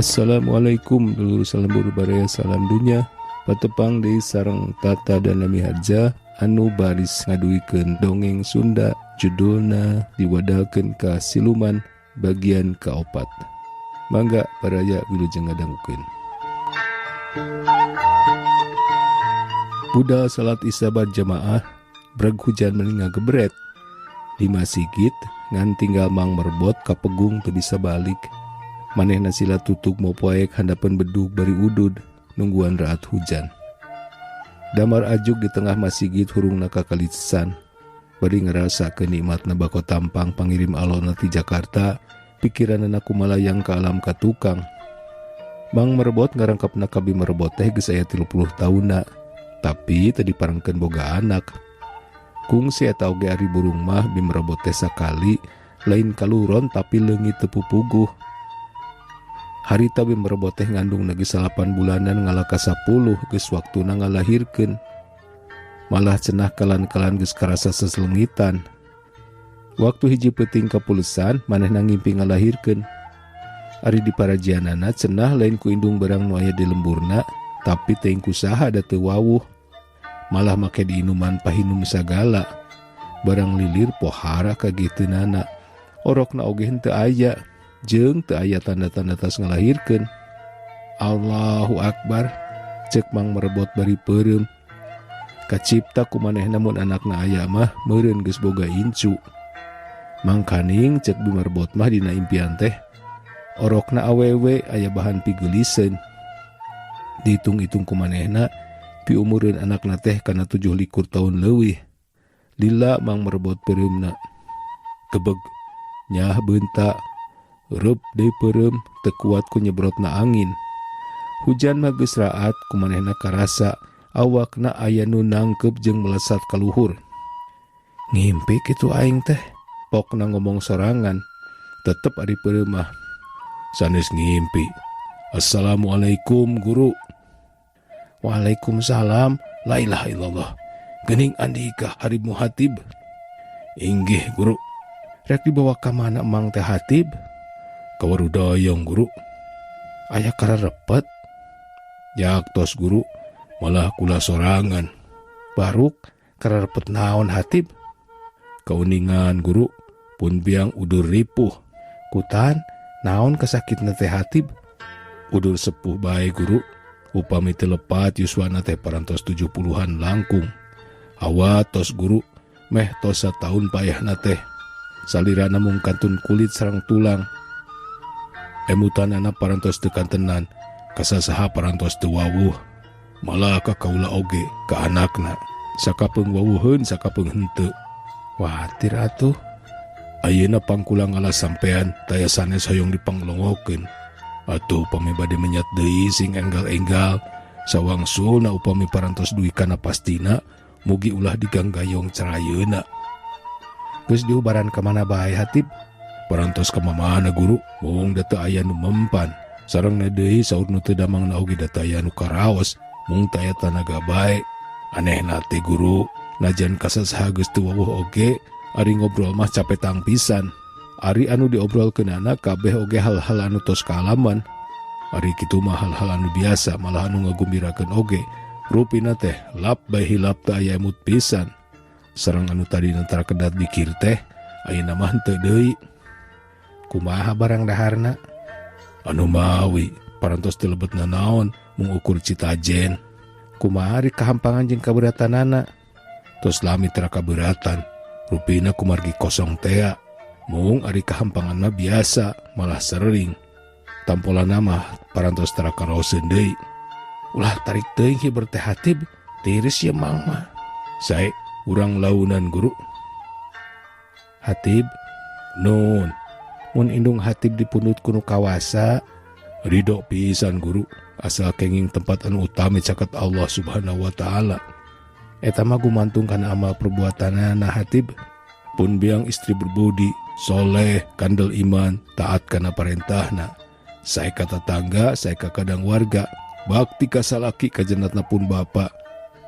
Assalamualaikum dulur, salam baraya, salam dunya. Patepang deui sareng Tata dan Miharja anu baris ngaduikeun dongeng Sunda, judulna Diwadalkeun ka Siluman bagian kaopat. Mangga baraya, wilujeng ngadangukeun. Budal salat Isya jamaah, breg hujan meni ngagebret di masigit, ngan tinggal Mang Merbot kapegung teu bisa balik. Manehna sila tutug mopoek handapeun bedug bari udud nungguan raat hujan. Damar ajuk di tengah masigit hurungna kakalisan bari ngerasa kenikmatna bako tampang pangirim alona ti Jakarta, pikiranana kumalayang ka alam katukang. Mang Merbot ngarangkapna ka Bi Merbot teh geus aya 30 taunna, tapi teu diparengkeun boga anak. Kungsi eta oge ari burung mah Bi Merbot teh sakali lain kaluron tapi leungit teu pupuguh. Harita Bi Merbot teh ngandung geus 8 bulanan ngalaka 10, geus waktuna ngalahirkeun. Malah cenah kalan-kalan geus karasa seselengitan. Waktu hiji peuting kapulesan manehna ngimpi ngalahirkeun. Ari di parajianana cenah lain ku indung barang nu aya di lemburna, tapi teuing ku saha da teu wawuh. Malah make diinuman pahinum sagala. Barang lilir pohara kageuteunana. Orokna oge henteu aya. Jeung teu aya tanda-tanda tas ngalahirkeun. Allahu Akbar, cek Mang Merbot bari peureum. Kacipta ku manehna mun anakna aya mah meureun geus boga incu. Mangkaning cek Bi Merbot mah dina impian teh orokna awewe aya bahan pigeuliseun. Dihitung-hitung ku manehna piumureun anakna teh kana 27 tahun leuwih. Lila Mang Merbot peureumna. Kebeg nyah beunta. Reup deui peureum teu kuat ku nyebrotna angin. Hujan mah geus raat ku manehna karasa awakna aya nu nangkeup jeung melesat ka luhur. Ngimpi kitu aing teh, pokna ngomong sorangan. Tetep ari peureum mah sanes ngimpi. Assalamualaikum guru. Waalaikumsalam. La ilaha illallah. Geuning andika Harib Muhatib. Inggih guru. Rek dibawa ka mana mang teh Hatib? Ka Warudayang guru. Aya kararepet. Jaktos guru, malah kula sorangan. Baruk kararepet naon Hatib? Kauningan guru, pun biang udur ripuh. Kutan naon kasakitna teh Hatib? Udur sepuh bae guru. Upami teu lepat yuswana teh parantos 70-an langkung. Awat tos guru, meh tos sataun payahna teh. Salirana mung kantun kulit sareng tulang. Emutanana parantos teu kantenan, kasasaha parantos teu wawuh. Malah ka kaula oge ka anakna, sakapeung wawuheun sakapeung henteu. Watir atuh. Ayeuna pangkula ngalah sampean taya sanes hoyong dipanglongokeun. Atuh upami bade menyat deui sing enggal-enggal, sawangsulna upami parantos dugi kana pastina, mugi ulah diganggayong cerayeuna. Geus diubaran ka mana bae Hatib? Parantos ka mamana guru, mung da teu aya nu mempan. Sareng deui saur nu teu damangna oge da teu aya nu karaos, mung teu aya tanaga bae. Anehna teh guru, najan kasasaha geus teu wawuh oge, ari ngobrol mah capetang pisan. Ari anu diobrolkeunana kabeh oge hal-hal anu tos kaalaman. Ari kitu mah hal-hal anu biasa, malah anu ngagumbirakeun oge. Rupina teh lap bae hilap teu aya emut pisan. Sareng anu tadina tara kedat dikir teh, ayeuna mah henteu deui. Kumaha barang daharna? Anu mawi, parantos teu lebet nanaon, mung ukur citajen. Kumaha ari kahampangan jeung kaberatanana? Tos lami tara kaberatan, rupina kumargi kosong tea. Mung ari kahampangan mah biasa, malah sering. Tampolana mah parantos tara karaoseun deui. Ulah tarik teuing hiber teh Hatib, tiris ye mang mah. Sae urang launan guru. Hatib, nun. Mun indung Hatib dipundut ku nu kawasa, ridho pisan guru, asal kenging tempat anu utami caket Allah Subhanahu wa taala. Eta mah gumantung kana amal perbuatanana Hatib. Pun biang istri berbudi, soleh, kandel iman, taat kana parentahna. Sae ka tetangga, sae ka kadang warga, bakti ka salaki ka jenatna pun bapa.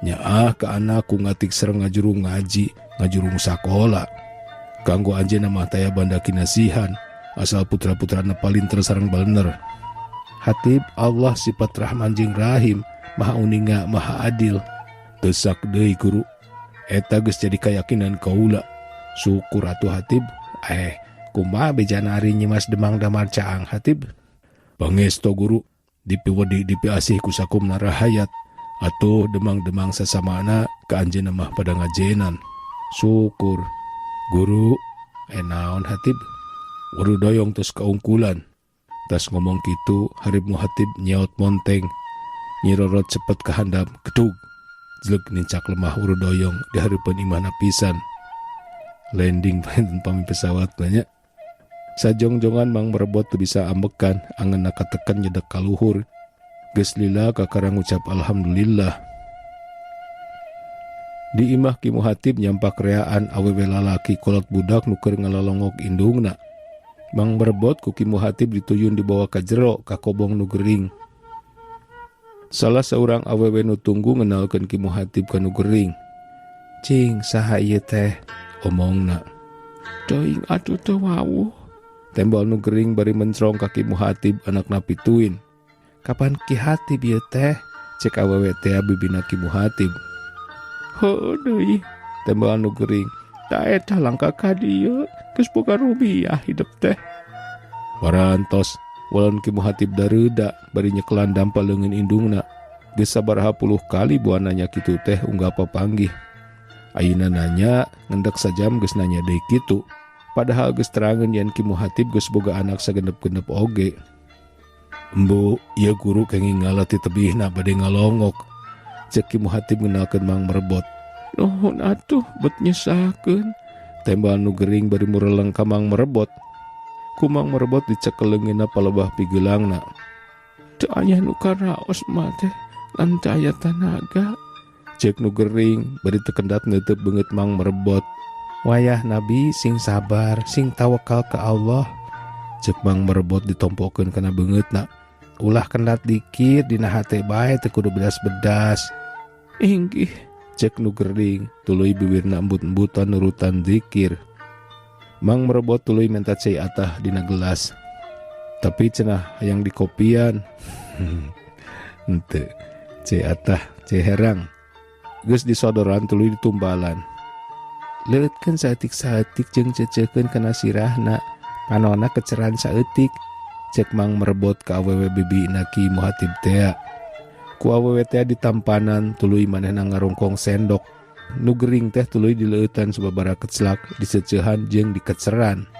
Nyaah ka anak ku ngatik sareng ngajurung ngaji, ngajurung sakola. Kanggo anjeunna mah taya banda kinasihan, asal putra-putrana palinter sareng balener. Hatib Allah sifat Rahman jeung Rahim, Maha Uninga, Maha Adil. Teu sak deui guru. Eta geus jadi kayakinan kaula. Syukur atuh Hatib. Kumaha bejana ari Nyimas Demang Damar Caang Hatib? Pangesto guru, dipiwedi dipiasih ku sakumna rahayat. Atuh demang-demang sasamana ka anjeunna mah pada ngajenan. Syukur. Guru, naon Hatib? Warudoyong tos kaungkulan. Tas ngomong kitu, Harib Muhatib nyaut monteng. Nyirorot cepet ka handap, gedug. Jleg nincak lemah Warudoyong di hareupeun imahna pisan. Landing pami pesawat banyak. Sajongjongan Mang Merebot teu bisa ambekan, angeunna kateken nyedek ka luhur. Geus lila kakara ngucap alhamdulillah. Di imah Ki Muhatib nyampak reaan awewe lalaki kolot budak nu keur ngalalongok indungna. Mang Merebot ku Ki Muhatib dituyun dibawa ka jero ka kobong nu gering. Salah saurang awewe nu tunggu ngenalkeun Ki Muhatib ka nu gering. Cing saha ieu teh? Omongna. Teuing atuh teu wawuh. Tembal nu gering bari mencrong ka Ki Muhatib anakna pituin. Kapan Ki Hatib ieu teh? Cek awewe teh bibina Ki Muhatib. Heuh deui. Tembal nu gering. Ta eta langka ka dieu, geus boga rupiah hidup teh. Parantos, walon Ki Muhatib dareuda bari nyekelan dampa leungeun indungna. Geus sabaraha puluh kali buana nanya kitu teh unggah papanggih. Ayeuna nanya ngendek sajam geus nanya deui kitu. Padahal geus terangeun yen Ki Muhatib geus boga anak sagenep-genep oge. Embu, ieu guru kenging ngala ti tebihna bade ngalongok. Cek Ki Muhatib ngenalkeun Mang Merebot. Nuhun atuh bet nyesakeun. Tembal nu gering bari mureleng ka Mang Merebot. Ku Mang Merebot dicekel leungeunna palebah pigeulangna. Teu aya nu karaos mah teh ngan teu aya tanaga. Cek nu gering bari teu kendat neuteub beungeut Mang Merebot. Wayah Nabi sing sabar, sing tawakal ka Allah. Cek Mang Merebot ditompokeun kana beungeutna. Ulah kendat dikir dina hate bae teu kudu bedas-bedas. Inggih. Cek nu gering tuluy bibirna embut-embutan nurutan zikir. Mang Merebot tuluy menta cai atah dina gelas. Tapi cenah hayang dikopian. Henteu. Cai atah, cai herang. Geus disodoran tuluy ditumbalan. Leuleutkeun saeutik-saeutik jeung ceceukeun kana sirahna. Panona keceran saeutik. Cek Mang Merebot ka awewe bibina Ki Muhatib tea. Ku awewe tea ditampanan tuluy manehna ngarongkong sendok. Nu gering teh tuluy dileueutan sababaraha keclak, diseceuhan jeung dikeceran.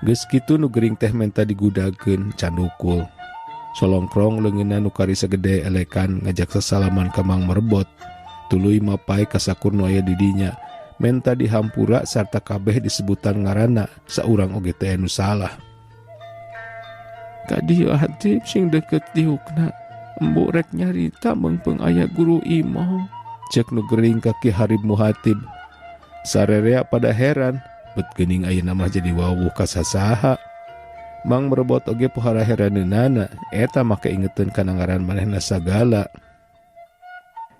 Geus kitu nu gering teh menta digudageun candukul. Solongkrong leungeunna nu kari sagede elekan ngajak sasalaman ka Mang Merebot. Tuluy mapai ka sakur nu aya di dinya. Menta dihampura sarta kabeh disebutan ngaranna saurang oge teh nu salah. Ka dieu Hatib sing deukeut diukna. Embu rek nyarita meungpeung aya guru Imo. Cek nu gering ka Ki Harib Muhatib. Sarerea pada heran, bet geuning ayeuna mah jadi wawuh ka sasaha. Mang Merebot oge pohara heraneunana, eta mah kaingeteun kana ngaran manehna sagala.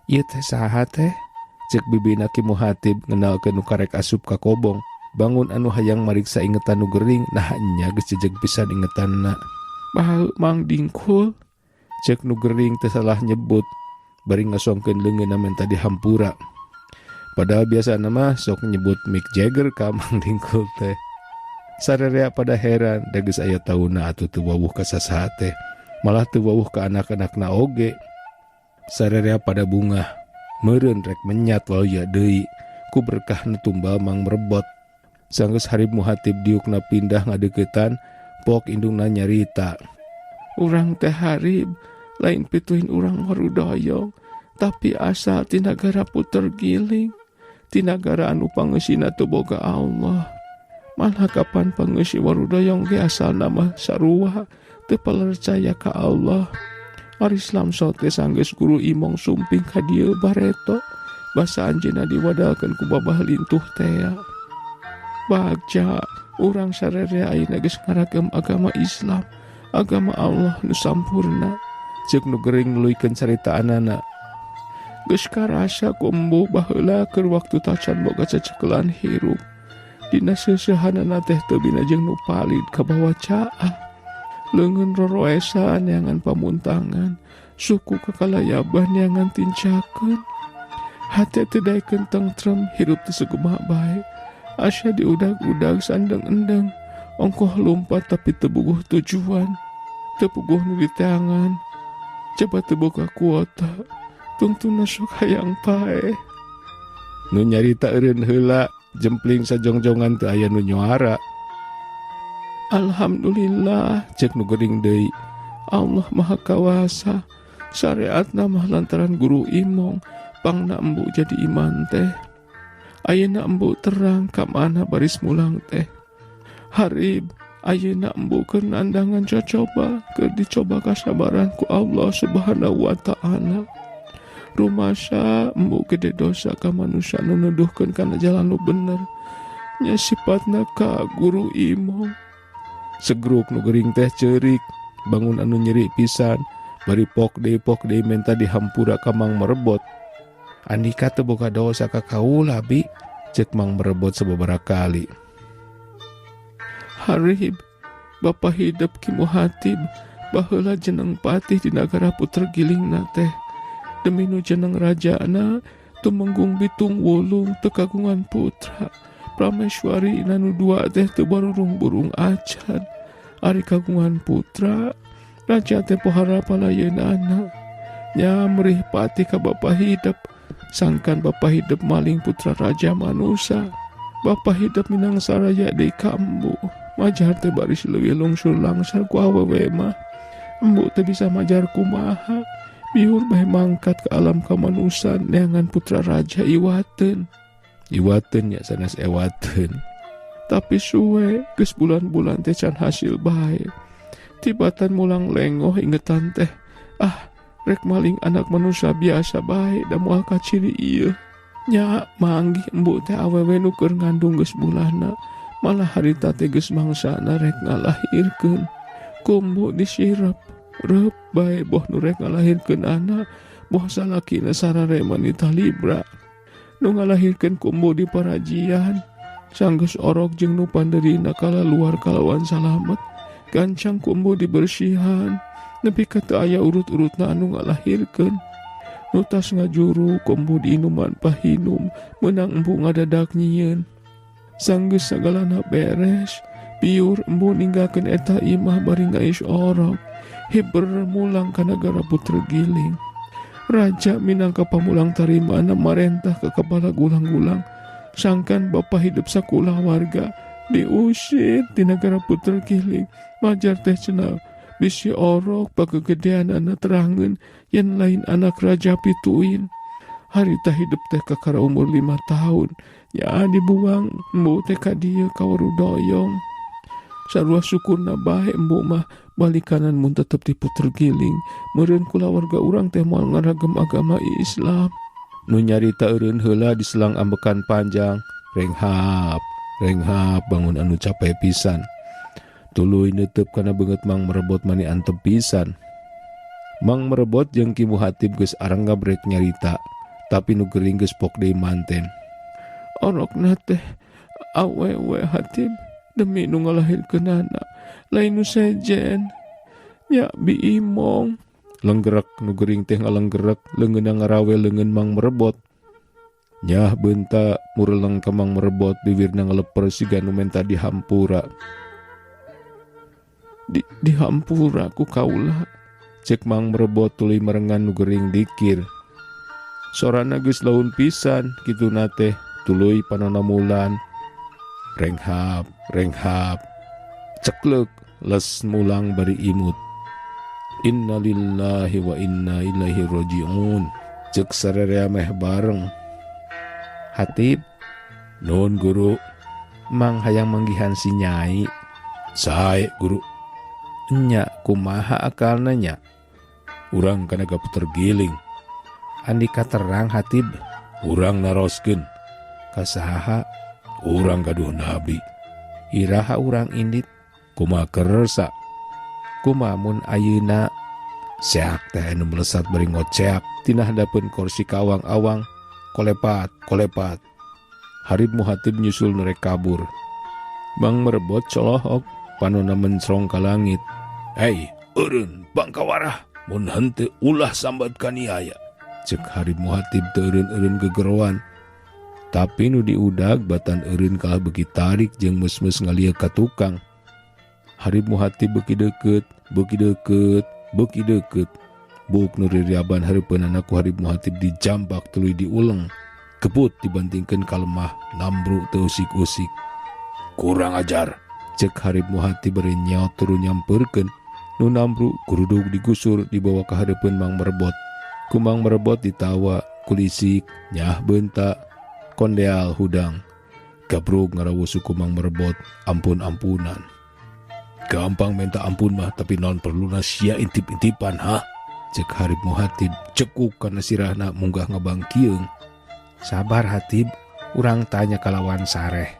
Ieu teh saha teh? Cek bibina Ki Muhatib ngenalkeun nu karek asup ka kobong. Bangun anu hayang mariksa ingetan nu gering, nah nya geus jejeg pisan ingetanna. Baheul Mang Dingkul. Cek nu gering teh salah nyebut, bari ngasongkeun leungeunna menta dihampura. Padahal biasana mah sok nyebut Mick Jagger ka Mang Dingkul teh. Sarerea pada heran, da geus aya tauna atuh teu wawuh ka sasaha teh, malah teu wawuh ka anak-anakna oge. Sarerea pada bungah, meureun rek menyat waloya deui, ku berkah nu tumbal Mang Merebot. Sanggeus Harib Muhatib diukna pindah ngadeuketan, pok indungna nyarita. Urang teh Harib, lain pituin urang Warudoyong, tapi asal ti nagara puter giling, ti nagara anu pangeusina teu boga Allah. Malah kapan pangeusi Warudoyong ge asalna mah sarua teu percaya ka Allah. Ari Islam sote sanggeus guru Imong sumping ka dieu bareto, basa anjeunna diwadalkeun ku babah lintuh tea. Bagja urang sarerea ayeuna geus ngaragem agama Islam, agama Allah nu sampurna. Ceuk nu gering nuluykeun caritaanana. Geus karasa ku embu baheula keur waktu tacan boga cecekelan hirup. Dina seuseuhanana teh teu bina jeung nu palid kabawa caah. Leungeun roroesan neangan pamuntangan, suku kakalayaban neangan tincakeun. Hate teu daekeun tengtrem, hirup teu sakumaha bae. Asa diudag-udag sandeng-endeng, ongkoh lumpat tapi teu buguh tujuan. Teu puguh nu diteangan, coba teu boga kuota, tungtungna sok hayang paeh. Nu nyarita eureun heula, jempling sajongjongan teu aya nu nyuara. Alhamdulillah, cek nu gering deui. Allah Maha Kawasa, syariatna mah lantaran guru Imong, pangna embu jadi iman teh. Ayeuna embu terang ka mana baris mulang teh. Harib, ayeuna embu keur nandangan cocoba, keur dicoba kasabaran ku Allah Subhanahu wa Ta'ala. Rumasa embu gede dosa ka manusia nu nuduhkeun kana jalan nu bener. Nya sipatna ka guru Imong. Segruk nu gering teh ceurik, bangun anu nyeri pisan, bari pok deui menta dihampura ka Mang Merebot. Andika teu boga dosa ka kaula bi, cek Mang Merebot sababaraha kali. Harib, bapa hidup Ki Muhatib, baheula jeneng patih di nagara puter gilingna teh. Demi nu jeneng rajana, tumenggung Bitung Wulung teu kagungan putra. Prameswari nanu dua teh teu barurung-burung acan. Ari kagungan putra, raja teh pohara palayeunana. Nya merih patih ka bapa hidup, sangkan bapa hidup maling putra raja manusa. Bapa hidup minang saraya deui ka embu. Majar teh baris leuwih lungsur langsar ku awewe mah. Embu teh bisa majar kumaha. Biur bae mangkat ke alam kamanusan neangan putra raja iwateun. Iwateun nya sanes ewateun. Tapi suwe geus bulan-bulan teh can hasil bae. Tibatan mulang lengoh ingetan teh. Ah, rek maling anak manusia biasa bae da moal kaciri ieu. Nya manggih embu teh awewe nu keur ngandung geus bulana. Malah harita teh geus mangsana rek ngalahirkeun. Ku embu disirep. Reup bae boh nu rek ngalahirkeun anak, boh salakina sarare manita libra. Nu ngalahirkeun ku embu di parajian. Sanggeus orok jeung nu panderina kala luar kalawan salamet. Gancang ku embu dibersihan. Nepi ka teu aya urut-urutna anu ngalahirkeun. Nu tas ngajuru ku embu diinuman pahinum, meunang embu ngadadak nyieun. Sanggeus sagalana beres, piur embu ninggalkeun eta imah bari ngais orok. Hiber mulang ka nagara puter giling. Raja minangka pamulang tarimana marentah ka kepala gulang-gulang. Sangkan bapa hidup sakulah warga diusir di nagara puter giling. Majar teh cenah bisi orok pakegedean anak terangeun yen lain anak raja pituin. Harita hidup teh kakara umur 5 tahun. Ya dibuang embu teh ka dieu ka Warudoyong. Sarua syukurna bae embu mah balikanan mun tetep diputer giling. Meureun kulawarga urang teh moal ngaragem agama Islam. Nu nyarita eureun heula diselang ambekan panjang, renghap, renghap bangun anu capek pisan. Tuluy neuteub kana beungeut Mang Merebot mani antep pisan. Mang Merebot jeung Ki Muhatib geus aranggap rek nyarita, tapi nu gering geus pok deui manten. Orokna teh awewe Hatib demi nu ngalahirkeun anak, lain nu sejen. Nya bi Imong. Lenggerek nu gering teh ngalenggerek, leungeunna ngarawe leungeun Mang Merebot. Nyah beunta mureleng ka Mang Merebot, bibirna ngaleper siga nu menta dihampura. Dihampura ku kaula, cek Mang Merebot tuluy merengan nu gering dikir. Sorana geus laun pisan kituna teh, tuluy panona mulan. Renghap, renghap, ceklek les mulang bari imut. Innalillahi wa inna ilaihi rajiun. Cek sarerea meh bareng. Hatib, nun guru, Mang hayang manggihan si nyai. Sae guru. Nya kumaha akalna nya? Urang kana gaputer giling. Andika terang Hatib, urang naroskeun. Ka saha? Urang gaduh nabi. Iraha urang indit? Kumaha kersa? Kumaha mun ayeuna? Seak teh anu melesat bari ngoceak tina handapeun kursi kawang-awang. Kolepat, kolepat. Harib Muhatib nyusul nu rek kabur. Mang Merebot colohok, panona mencrong ka langit. Hei, eureun bangkawarah mun henteu ulah sambat kaniaya. Cek Harib Muhatib teu eureun-eureun gegeroan. Tapi nu diudag batan eureun kalah beuki tarik jeung meus-meus ngalieu ka tukang. Harib Muhatib beuki deukeut, beuki deukeut, beuki deukeut. Buuk nu ririaban hareupeunana ku Harib Muhatib dijambak tuluy diuleng. Kebut dibantingkeun ka lemah, nambru teu usik-usik. Kurang ajar, cek Harib Muhatib bari nyaot turun nyampeurkeun. Nu nambru kurudug digusur dibawa ka hareupeun Mang Merbot. Ku Mang Merbot ditawa, kulisik, nyah beunta, kondeal hudang. Gabrug ngarawuh ku Mang Merbot, ampun-ampunan. Gampang minta ampun mah, tapi naon perluna sia intip-intipan, ha? Cek Harib Muhatib cekuk kana sirahna munggah ngabangkieung. Sabar Hatib, urang tanya kalawan sareh.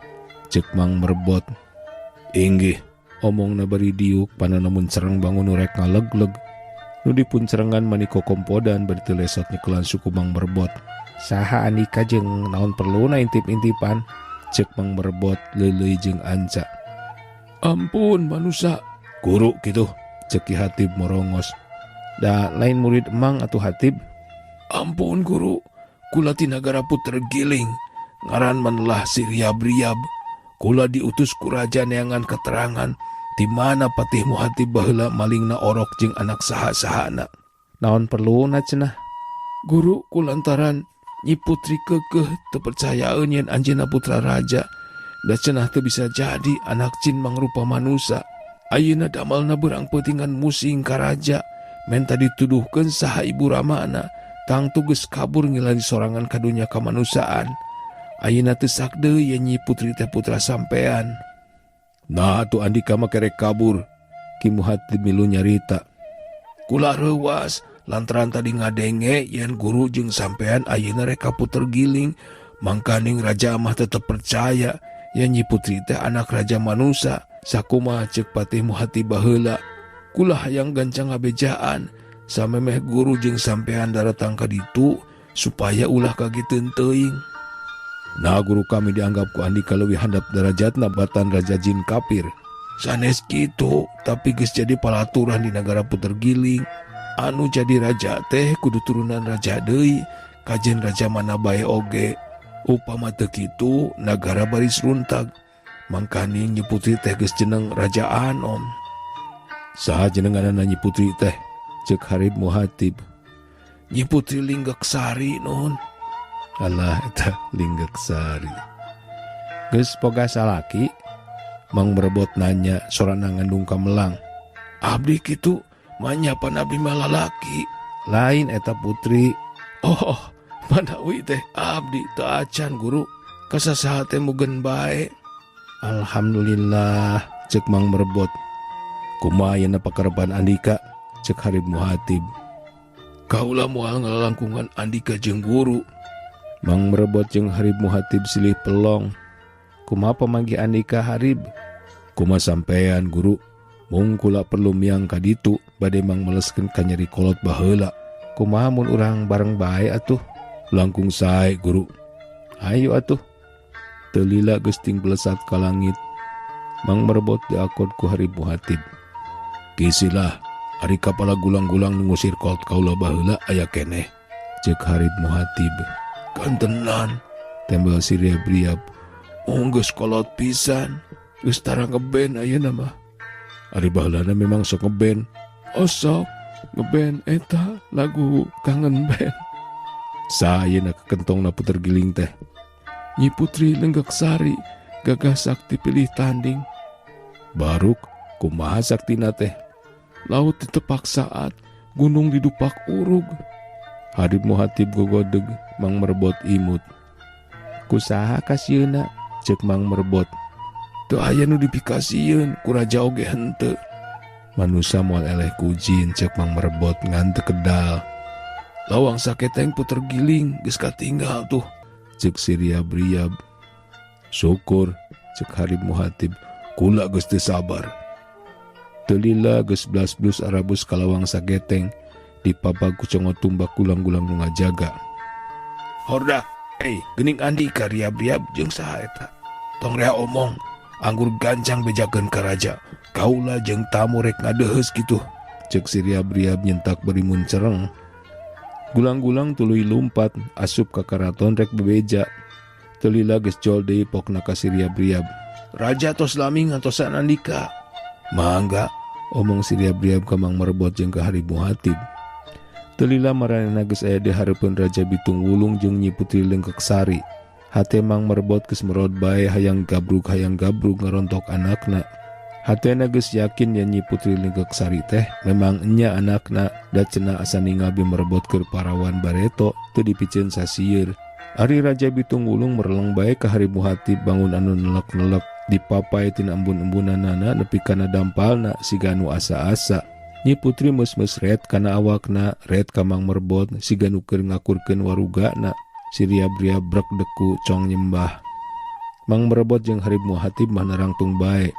Cek Mang Merbot. Inggih, omongna bari diuk panana mun cereng bangun rek ngalegleg. Nu dipuncerengan maniko kompodan bari teu lesot nyekelan suku Mang Merbot. Saha Andika jeung naon perluna intip-intipan? Cek Mang Merbot leuleuy jeung anca. Ampun manusa, guru kitu, cek Ki Hatib morongos. Da lain murid emang atuh Hatib. Ampun guru, kula ti nagara puter giling, ngaran manelah si Riab-Riab. Kula diutus ku raja neangan keterangan di mana Patih Muhatib baheula malingna orok jeung anak saha-sahana. Naon perluna cenah? Guru, kulantaran Nyi Putri kekeh teu percayaeun yen anjeunna putra raja. Da cenah teu bisa jadi anak jin mangrupa manusa. Ayeuna damalna beurang peutingan musing ka raja. Menta dituduhkeun saha ibu ramana, tangtu geus kabur ngilari sorangan ka dunya kamanusiaan. Ayeuna teu sak deui yen Nyi Putri teh putra sampean. Nah atuh Andika mah kerek kabur. Ki Muhatib milu nyarita. Kula reuwas lantaran tadi ngadenge yen guru jeung sampean ayeuna rek ka puter giling. Mangkaning raja mah tetep percaya yen Nyi Putri teh anak raja manusa. Sakumaha ceuk Patih Muhatib baheula. Kula hayang gancang ngabejaan samemeh guru jeung sampean daratang ka ditu supaya ulah kagiteun teuing. Nah guru kami dianggap ku Andika leuwih handap darajatna batan raja jin kafir. Sanes kitu, tapi geus jadi palaturan di nagara puter giling. Anu jadi raja teh kudu turunan raja deui, kajen raja mana bae oge. Upama teu kitu nagara baris runtag. Mangkaning Nyi Putri teh geus jeneng Raja Anom. Saha jenenganana Nyi Putri teh? Cek Harib Muhatib. Nyi Putri Linggeksari nun. Alah eta Linggeksari. Geus boga salaki? Mang Merbot nanya sorana ngandung kamelang. Abdi kitu manyapan abdi mah lalaki. Lain eta putri. Oh, manawi teh abdi teu acan guru. Kasasaha teh mugen bae. Alhamdulillah, cek Mang Merbot. Kumaha ayeuna pakarepan Andika? Cek Harib Muhatib. Kaula moal ngalalangkungan Andika jeung guru. Mang Merbot jeung Harib Muhatib silih pelong. Kumaha pamanggih Andika Harib? Kumaha sampean guru? Mung kula perlu miang ka ditu bade mang meleskeun ka nyeri kolot baheula. Kumaha mun urang bareng bae atuh? Langkung sae guru. Ayo atuh. Teu lila geus ting belesat ka langit. Mang Merbot diakod ku Harib Muhatib. Kisilah, ari kapala gulang-gulang nu ngusir kolot kaula baheula aya keneh. Ceuk Harib Muhatib. Kantenan, tembel si Riab-Riab. Oh, geus kolot pisan. Geus tara ngeben ayeuna mah. Ari baheulana memang sok ngeben. Oh sok ngeben eta lagu kangen band. Saha ayeuna kekentongna puter giling teh? Nyi Putri Lenggeksari gagah sakti pilih tanding. Baruk kumaha saktina teh? Laut ditepak saat, gunung didupak urug. Harib Muhatib gogodeg, Mang Merbot imut. Kusaha kasieuna? Ceuk Mang Merbot. Teu aya nu dipikasieun, ku raja oge henteu. Manusa moal eleh ku jin, ceuk Mang Merbot ngan teu kedal. Lawang saketeng puter giling geus katinggal tuh, ceuk si Riab-Riab. Syukur, ceuk Harib Muhatib, kula geus teu sabar. Teu lila geus blas-blus arabus ka lawang sageteng, dipabag ku congot tumbak gulang-gulang nu ngajaga. Horda, geuning Andika Riab-Riab jeung saha eta? Tong rea omong, Anggur gancang bejakeun ka raja. Kaula jeung tamu rek ngadeheus kitu. Cek si Riab-riab nyentak bari muncereng. Gulang-gulang tuluy lumpat asup ka karaton rek bebeja. Teu lila geus jol deui pokna ka si Riab-riab. Raja tos lami ngantosan andika. Mangga, omong si Riab-riab ka Mang Merbot jeung ka Harib Muhatib. Teu lila maranehna geus aya di hareupeun Raja Bitung Wulung jeung Nyi Putri Lengkeksari. Hate Mang Merbot geus merod bae hayang gabrug ngarontok anakna. Hatena geus yakin yen Nyi Putri Lengkeksari teh memang enya anakna, da cenah asa ningal Bi Merbot keur parawan bareto teu dipiceun sasieur. Ari Raja Bitung Wulung mereleng bae ka Harib Muhatib bangun anu nelek-nelek dipapai tina embun-embunanana nepi kana dampalna siga nu asa-asa. Nyi Putri meus-meus ret kana awakna, ret ka Mang Merbot siga nu keur ngakurkeun warugana. Si Riab-riab brek deku cong nyembah. Mang Merbot jeung Harib Muhatib mah narangtung bae.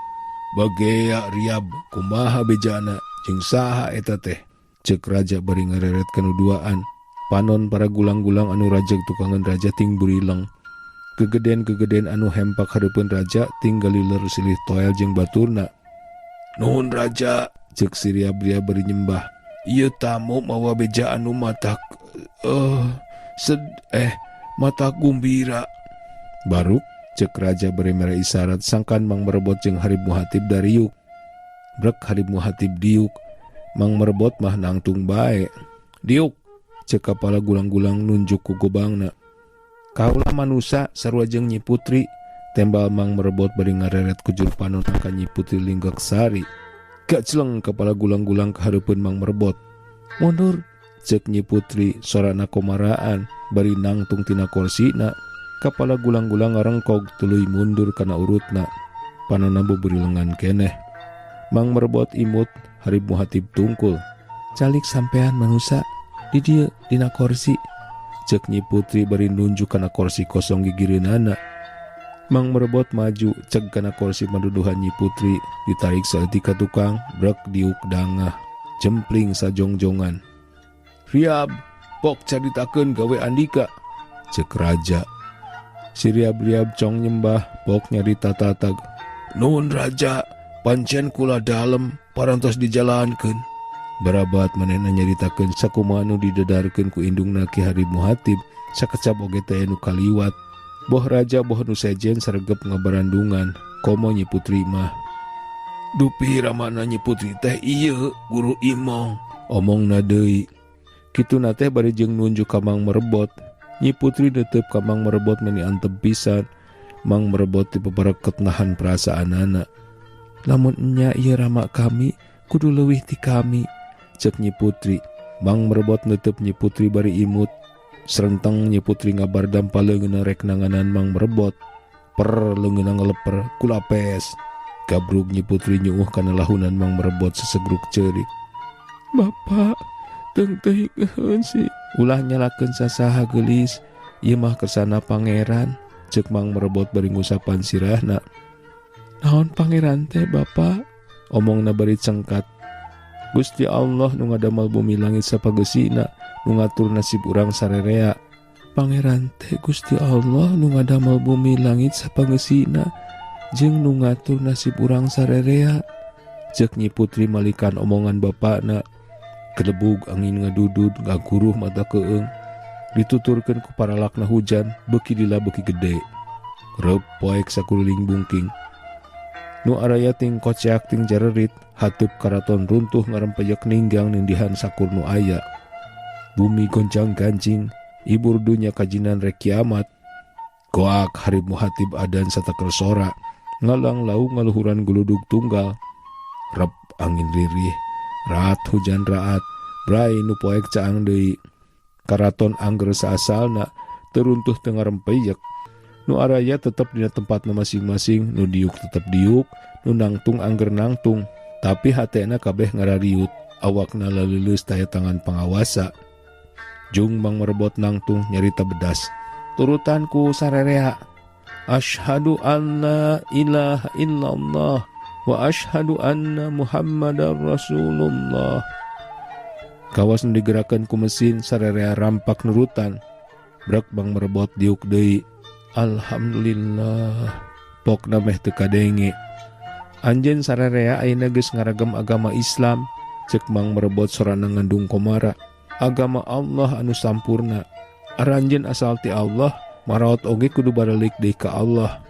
Bagea Riab, kumaha bejana jeung saha eta teh? Ceuk raja bari ngareret kanu duaan. Panon para gulang-gulang anu rajeg tukangan raja ting burileng. Gegeden-gegeden anu hempak hareupeun raja ting galiler silih toel jeung baturna. Nuhun raja, ceuk si Riab-riab bari nyembah. Ieu tamu mawa beja anu matak mata gumbira. Baruk ceuk raja bari mere isyarat sangkan Mang Merbot jeung Harib Muhatib dariuk. Brek Harib Muhatib diuk. Mang Merbot mah nangtung bae. Diuk, ceuk kapala gulang-gulang nunjuk ku gobangna. Kaula manusa sarua jeung Nyi Putri. Tembal Mang Merbot bari ngareret ku juru panon ka Nyi Putri Linggeksari. Gacleng kepala gulang-gulang ka hareupeun Mang Merbot. Mundur, ceuk Nyi Putri sorana komaraan bari nangtung tina korsina. Kapala gulang-gulang ngarengkog tuluy mundur kana urutna. Panonna buburi lengan keneh. Mang Merbot imut, Harib Muhatib tungkul. Calik sampean manusa di dieu dina korsi. Ceuk Nyi Putri bari nunjuk kana korsi kosong gigireunana. Mang Merbot maju ceg kana korsi maduduhan Nyi Putri, ditarik saeutik ka tukang, brek diuk dangah, jempling sajongjongan. Riab, pok caritakeun gawe andika, ceuk raja. Si Riab-riab cong nyembah, pok nyarita tatag. Nuhun raja, pancen kula dalem parantos dijalankeun. Barabat manehna nyaritakeun sakumaha nu didedarkeun ku indungna Ki Harib Muhatib, sakecap oge teh nu kaliwat. Boh raja boh nu sejen saregep ngabarandungan, komo Nyi Putri mah. Dupi ramana Nyi Putri teh ieu guru imong, omongna deui. Kituna teh bari jeung nunjuk ka Mang Merbot. Nyi Putri netep ka Mang Merbot meni antep pisan. Mang Merbot dipepereket nahan perasaanana. Lamun enya ieu rama kami, kudu leuwih ti kami, ceuk Nyi Putri. Mang Merbot netep Nyi Putri bari imut. Serenteng Nyi Putri ngabardam paleungeunna rek nanganan Mang Merbot. Per leungeunna ngeleper kulapes. Gabrug Nyi Putri nyuuh kana lahunan Mang Merbot sesegruk ceurik. Bapak, teung-teuing si ulah nyalakeun sasaha geulis, ieu mah kersana pangeran, ceuk Mang Merbot bari ngusapan sirahna. Naon pangeran teh bapak? Omongna bari cengkat. Gusti Allah nu ngadamel bumi langit sapageusina, nu ngatur nasib urang sarerea. Pangeran teh Gusti Allah nu ngadamel bumi langit sapageusina, jeung nu ngatur nasib urang sarerea. Ceuk Nyi Putri malikan omongan bapakna. Kelebug angin ngadudud ngaguruh mata keung. Dituturkeun ku paralakna hujan beuki lila beuki gede. Reup poek sakuliling bungking. Nu araya ting koceak ting jarerit, hateup karaton runtuh ngarempeyek ninggang nindihan sakur nu aya. Bumi goncang gancing, ibur dunya kajinan rek kiamat. Goak Harib Muhatib adan sataker sora, ngalang lau ngaluhuran guludug tunggal. Rep angin ririh, raat hujan raat, brai nu poek caang deui. Karaton angger saasalna teruntuh teu ngarempeyek. Nu araya tetep dina tempatna masing-masing, nu diuk tetep diuk, nu nangtung angger nangtung, tapi hatena kabeh ngarariut, awakna laleuleus taya tangan pangawasa. Jung Mang Merbot nangtung nyarita bedas. Turutan ku sarerea. Asyhadu anna ilaha illallah wa asyhadu anna Muhammadar Rasulullah. Kawas nu digerakeun ku mesin sarerea rampak nurutan. Brek Mang Merbot diuk deui. Alhamdulillah. Pokna meh teu kadenge. Anjeun sararea ayeuna geus ngaragem agama Islam, cek Mang Merbot sorana ngandung komara. Agama Allah anu sampurna. Aranjeun asal ti Allah, maraot oge kudu baralik deui ka Allah.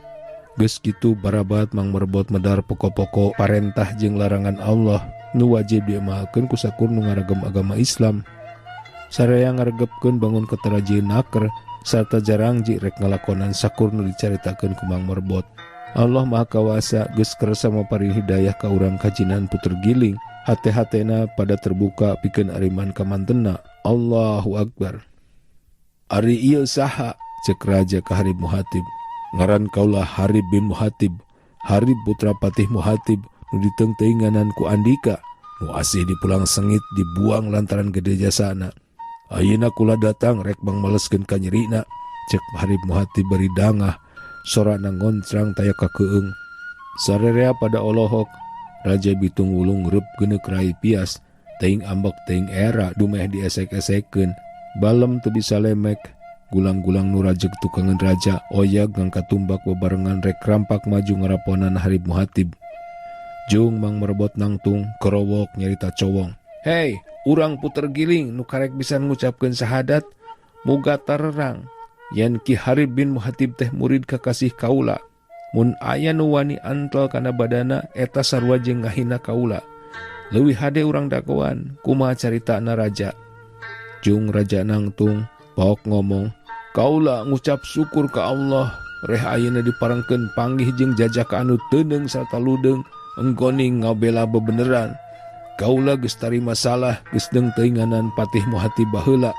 Geus kitu barabat Mang Merbot medar poko-poko parentah jeung larangan Allah nu wajib diamalkeun ku sakur nu ngaragem agama Islam. Sararea ngaregepkeun bangun katarajieun naker sarta jarang ji rek ngalakonan sakur nu dicaritakeun ku Mang Merbot. Allah Maha Kawasa geus kersa maparin hidayah ka urang kajinan puter giling. Hate-hatena pada terbuka pikeun ariman kamantena. Allahu Akbar. Ari ieu saha? Cek raja ka Harib Muhatib. Ngaran kaula Harib bin Muhatib, Harib putra Patih Muhatib nu diteungteuinganan ku Andika, nu asih dipulang sengit dibuang lantaran gede jasana. Ayeuna kula datang rek mangmaleskeun kanyerina. Cek Harib Muhatib bari dangah, sorana ngontrang taya kakeung. Sarerea pada olohok, Raja Bitung Wulung reup geuneuk rai pias, teuing ambek teuing era dumeh diesek-esekeun. Balem teu bisa lemek, gulang-gulang nu rajeg tukangeun raja oyag ngangkat tumbak bebarengan rek rampak maju ngaraponan Harib Muhatib. Jung Mang Merbot nangtung kerowok nyarita cowong. Hei, urang puter giling nu karek bisa ngucapkeun syahadat, muga tarerang yen Ki Harib bin Muhatib teh murid kakasih kaula. Mun aya nu wani antel kana badana eta sarua jeung ngahina kaula. Leuwih hade urang dagoan, kumaha caritana raja? Jung raja nangtung, paok ngomong, kaula ngucap syukur ka Allah, reh ayeuna diparengkeun panggih jeung jajaka anu teuneung sarta ludeung, enggoning ngabela bebeneran. Kaula geus tarima salah, geus deung teuinganan Patih Muhatib baheula.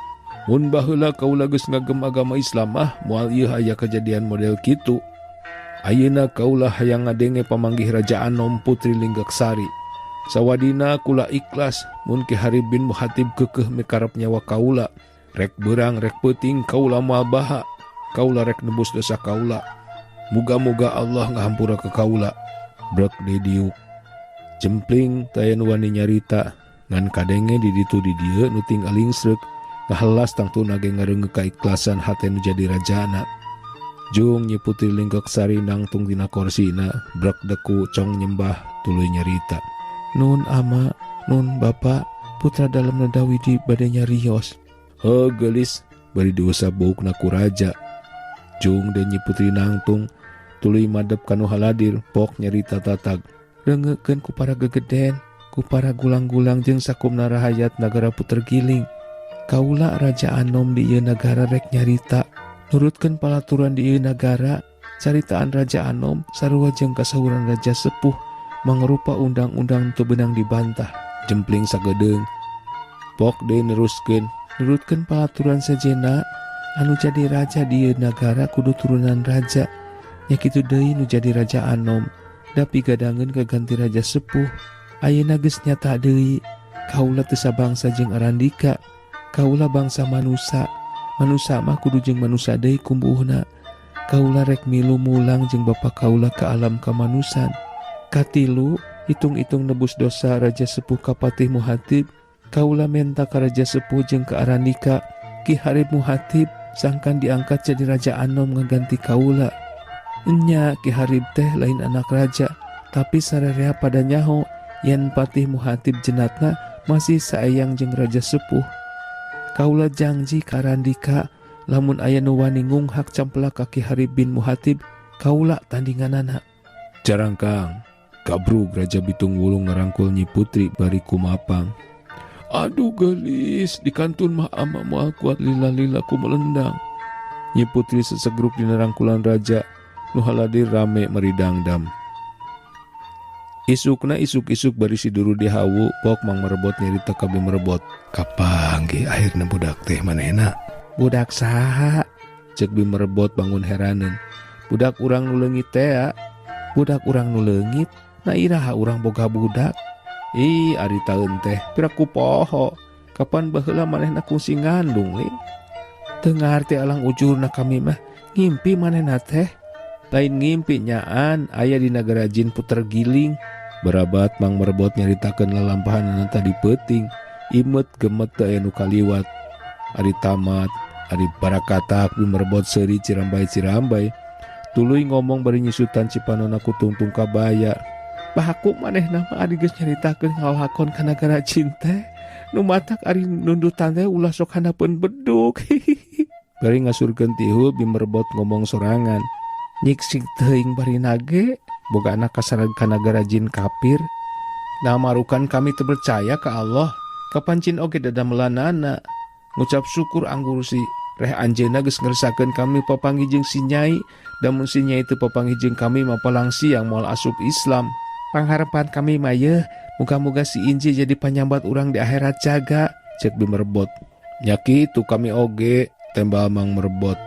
Mun baheula kaula geus ngagem agama Islam mah moal ieu aya kejadian model kitu. Ayeuna kaula hayang ngadenge pamanggih Raja Anom Putri Linggaksari. Sawadina kula ikhlas mun Ki Harib bin Muhatib keukeuh mikarep nyawa kaula. Rek beurang rek peuting kaula moal baha. Kaula rek nebus dosa kaula. Muga-muga Allah ngahampura ka kaula. Brek deui diuk. Jempling taya nu wani nyarita ngan kadenge di ditu di dieu nu tinggal lingsreuk ngahelas tangtuna ge ngareungeuk kaikhlasan hate nu jadi rajana. Jung Nyi Putri Linggaksari nangtung dina korsina, brek deku cong nyembah tuluy nyarita. Nun ama, nun bapa, putra dalem Dawidi bade nyarios. Heuh geulis, bari diusap buukna ku raja. Jung deui Nyi Putri nangtung tuluy madep ka nu haladir, pok nyarita tatag. Reungeukeun ku para gegeden, ku para gulang-gulang jeung sakumna rahayat nagara puter giling. Kaula Raja Anom di ieu nagara rek nyarita. Nurutkeun palaturan di ieu nagara, caritaan Raja Anom sarua jeung kasauran Raja Sepuh mangrupa undang-undang teu beunang dibantah. Jempling sagedeung. Pok deui neruskeun, nurutkeun palaturan sejenna anu jadi raja di ieu nagara kudu turunan raja. Nya kitu deui nu jadi Raja Anom, dapi gadangeun kaganti Raja Sepuh. Ayeuna geus nyata deui, kaula teu sabangsa jeung Arandika. Kaula bangsa manusa. Manusa mah kudu jeung manusa deui kumbuhna. Kaula rek milu mulang jeung bapa kaula ka alam kamanusan. Katilu, hitung-hitung nebus dosa Raja Sepuh ka Patih Muhatib. Kaula menta ka Raja Sepuh jeung ka Arandika. Ki Harib Muhatib sangkan diangkat jadi Raja Anom ngaganti kaula. Enya Ki Harib teh lain anak raja, tapi sarerea pada nyaho yen Patih Muhatib jenatna masih saeyang jeung Raja Sepuh. Kaula jangji ka Arandika lamun aya nu wani ngunghak camplak ka Ki Harib bin Muhatib, kaula tandinganana. Jarangkang, kabrug Raja Bitung Wulung ngarangkul Nyi Putri bari kumapang. Aduh gelis, di kantun mah ama moal kuat lila-lila ku melendang. Nyi Putri sesegruk dina rangkulan raja, nu haladir rame meridangdam. Isukna isuk-isuk bari si duru dihawu, pok Mang Merbot nyarita ka Bi Merbot. Kapanggih akhirna budak teh manehna? Budak saha? Cek Bi Merbot bangun heraneun. Budak urang nu leungit tea. Budak urang nu leungit, na iraha urang boga budak. Ih, ari taeun teh piraku poho. Kapan baheula manehna kungsi ngandung, Ling? Teu ngarti alang ujurna kami mah, ngimpi manehna teh. Lain ngimpi nyaan, aya di nagara jin puter giling. Berabat Mang Merbot nyaritakeun lalampahanana tadi peuting. Imet gemet teu aya nu kaliwat. Ari tamat, ari barakatak Bi Merbot seuri cirambai-cirambai. Tuluy ngomong bari nyisutan cipanona ku tungtung kabaya. Bahaku manehna mah ari geus nyaritakeun ngalakon ka nagara jin teh. Nu matak ari nundutan teh ulah sok handapeun beduk. Bari ngasurkeun tihul Bimerbot ngomong sorangan. Nyiksik teuing bari nage boga anak kasarag ka nagara jin kafir. Nah marukan kami teu percaya ka Allah. Kapan jin oge dadamelanana. Ngucap syukur anggur si reh anjeunna geus ngersakeun kami papanggih jeung si Nyai. Damun si Nyai teu papanggih jeung kami mah palang siang moal asup Islam. Pangharepan kami mah yeuh, muga-muga si Inji jadi panyambat urang di akhirat jaga, cek Bimerbot. Nya kitu kami oge, tembal Mang Merbot.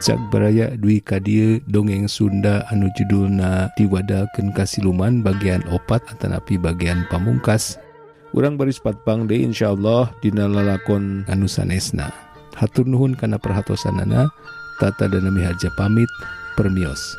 Cak baraya duwi ka dieu dongeng Sunda anu judulna Diwadalkeun ka Siluman bagian 4 atanapi bagian pamungkas. Urang baris patpang deui insyaallah dina lalakon anu sanesna. Hatur nuhun kana perhatosanana. Tata Dana Miharja pamit, permios.